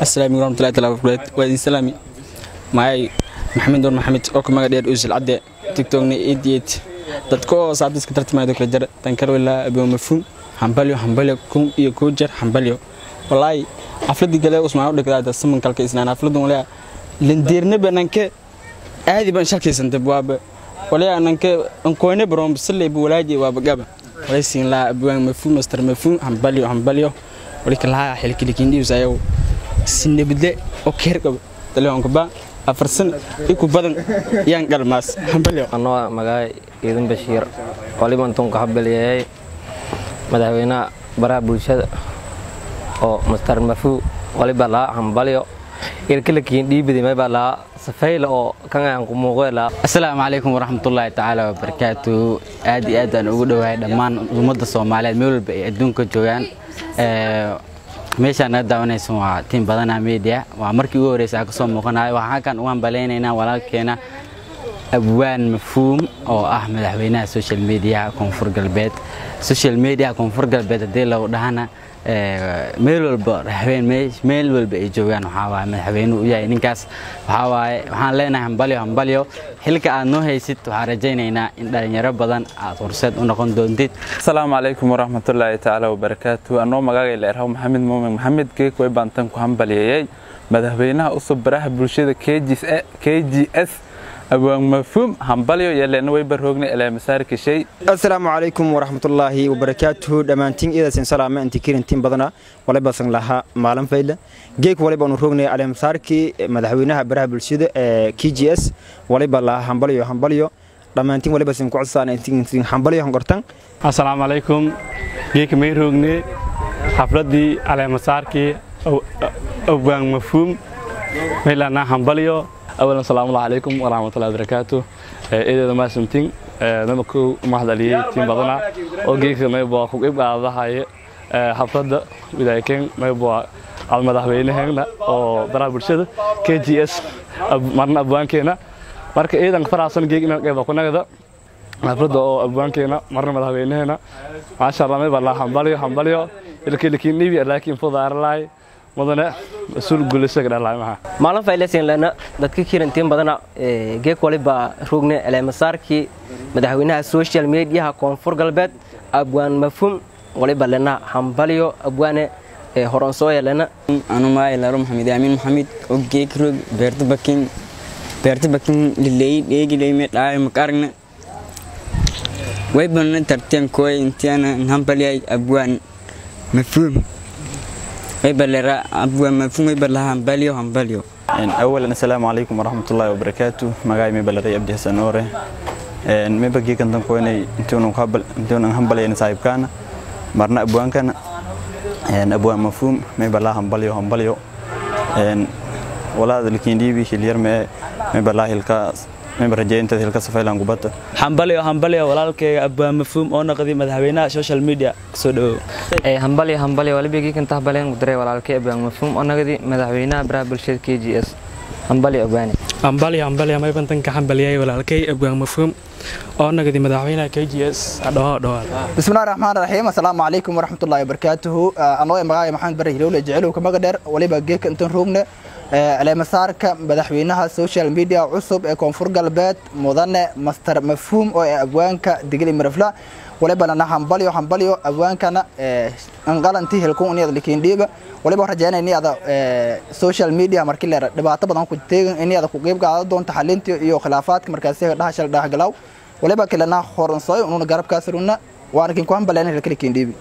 Asalaamu warahmatullahi taala wabarakaatu. Waa idin salaami. Magacay Maxamed Nur Maxamed oo ku magac dheer Usil Cadde, TikTokna 88. Dadka oo saabtiska tartamaya kala jar tan kale ilaa Abu Mafhuum, hambalyo hambalyo 1001 jeer hambalyo. Wallahi xafladii gale Usmaan u dhigay saman kalka isnaan xafladan walaa lindeerna bananka aadi baan shalkaysan dab waaba walaa ananka ankoone baroon bislay bu walaaji waaba gaba walaysiin la Abu Mafhuum Master Mafhuum hambalyo hambalyo walika laha xilkilikin dhiibs ayaw sinabadle oo keer qabo taleefanka ba 4 sano iku badan yaan galmaas hambalyo. Anoo magacay Iidin Bashiir, waliba intuun ka hambalyeeyay madaxweynaha baraha bulshada oo Master Mafhuum, waliba laa hambalyo ilkilikin dhiibidi mayba laa safayla oo kan aan ku muuqo laa. Assalaamu calaykum waraxmatullaahi tacaala wabarakaatu. Aad iyo aad aan ugu dhowahay dhammaan ummadda Soomaaliyeed meel walba ay adduunka joogaan. Meeshaan aad daawanaysan waa Team Badana Media. Waa markii ugu horeysay aan kasoo muuqanayo. Waxaan halkan ugu hambaleynaynaa walaalkeena Abwaan Mafhuum oo ah madaxweynaha social media Koonfur Galbeed. Social media Koonfur Galbeed haddii lagu dhahana meel walba habeen meel walba ay joogaan waxaa waaye madaxweynuhu u yahay ninkaas. Waxaa waaye waxaan leenahay hambalyo hambalyo. Xilka aad noo haysid waxaan rajaynaynaa in dhalinyaro badan aad horseed u noqon doontid. Asalaamu calaykum waraxmatullaahi tacaala wabarakaatu. Anoo magacay la erhaw Maxamed Muumin Maxamed Geek way baantan ku hambalyeeyay madaxweynaha usub baraha bulshada KGS Abwaan Mafhuum hambalyo yeelena way baroognay ilaa masaarka shay. Assalaamu calaykum waraxmatullaahi wabarakaatuhu. Dhammaantiin iidaasin salaame intii kirintiin badana waliba san lahaa maalin fayla geek waliba aanu roognay ilaa masaarkii madaxweynaha baraha bulshada ee KGS waliba lahaa hambalyo hambalyo. Dhammaantiin waliba sin ku codsan intii hambalyo hangortan. Assalaamu calaykum. Geek may roognay xafladii ilaa masaarkii Abwaan Mafhuum meelana hambalyo. أولاً السلام عليكم ورحمة الله وبركاته. إذا ما سمتين نمكو ما هذا لي تيم بدنا أوجيك ما يبغى خوك يبغى هذا هاي حفلة بداية ما يبغى على المدحوين هنا أو برا برشة KGS مرنا أبوان كنا مرك إذا نفر عصام جيك نبغى كنا كذا حفلة أو أبوان كنا مرنا مدحوين هنا ما شاء الله ما يبغى حنبليو حنبليو لكن نبي لكن فضار لاي mudane rasuul guulaysa galay maha maalin faylaysan lana dadka kirantiin badana geek waliba rogne elemasaarki madaxweynaha social media Koonfur Galbeed Abwaan Mafhuum waliba lana hambalyo abwaane horan soo yeelana. Anu ma ilaaro Maxamed Aamin Maxamed oo geek rog beerta bakin lilay dheegilay me dhaay makarna way banan tartan kooy intiana hambalyay Abwaan Mafhuum ويبلغ أبو مفهوم يبلغ همبليو همبليو. أولاً السلام عليكم ورحمة الله وبركاته. مجاي مبلغ أبدي حسن نوره. مبقي كنتم كوني أنتون قبل أنتون همبلي نصايب كان مرنا أبوان كان أبو مفهوم مبلغ همبليو همبليو. ولا هذا الكندي بيه اللي يرمي مبلغ الكاس مبرجين تهلك سفيلان قبته. hambalyo hambalyo walaalkay Abwaan Mafhuum oo naqdi madaxweynaha social media soo dhaw. Hambalyo hambalyo walibigii kan tahbaleen gudaray walaalkay Abwaan Mafhuum oo naqdi madaxweynaha baraha bulshada KGS hambalyo abwaane. Hambalyo hambalyo may bantan ka hambaliyay walaalkay Abwaan Mafhuum oo naqdi madaxweynaha KGS dhaw dhaw. Bismillaahir Rahmaanir Rahiim. Assalaamu calaykum waraxmatullaahi wabarakaatuhu. Anoo magacay Maxamed Barre Hilowle jecel ka magac dheer waliba geek intan roogna elemasaarka madaxweynaha social media cusub ee Koonfur Galbeed mudane Master Mafhuum oo ee abwaanka Digli Mirafla waliba lana hambalyo hambalyo abwaankana anqalantii helkun inay likiin dhiiba waliba rajaynay inay social media markii la dhibaato badan ku teegan inay ku qayb qaadan doonto xalinta iyo khilaafaadka markaasi dhaxal dhaxgalaw waliba kalena horan soo inuu garabkaas runa waan kin ku hambaleyna helkii likiin dhiibi.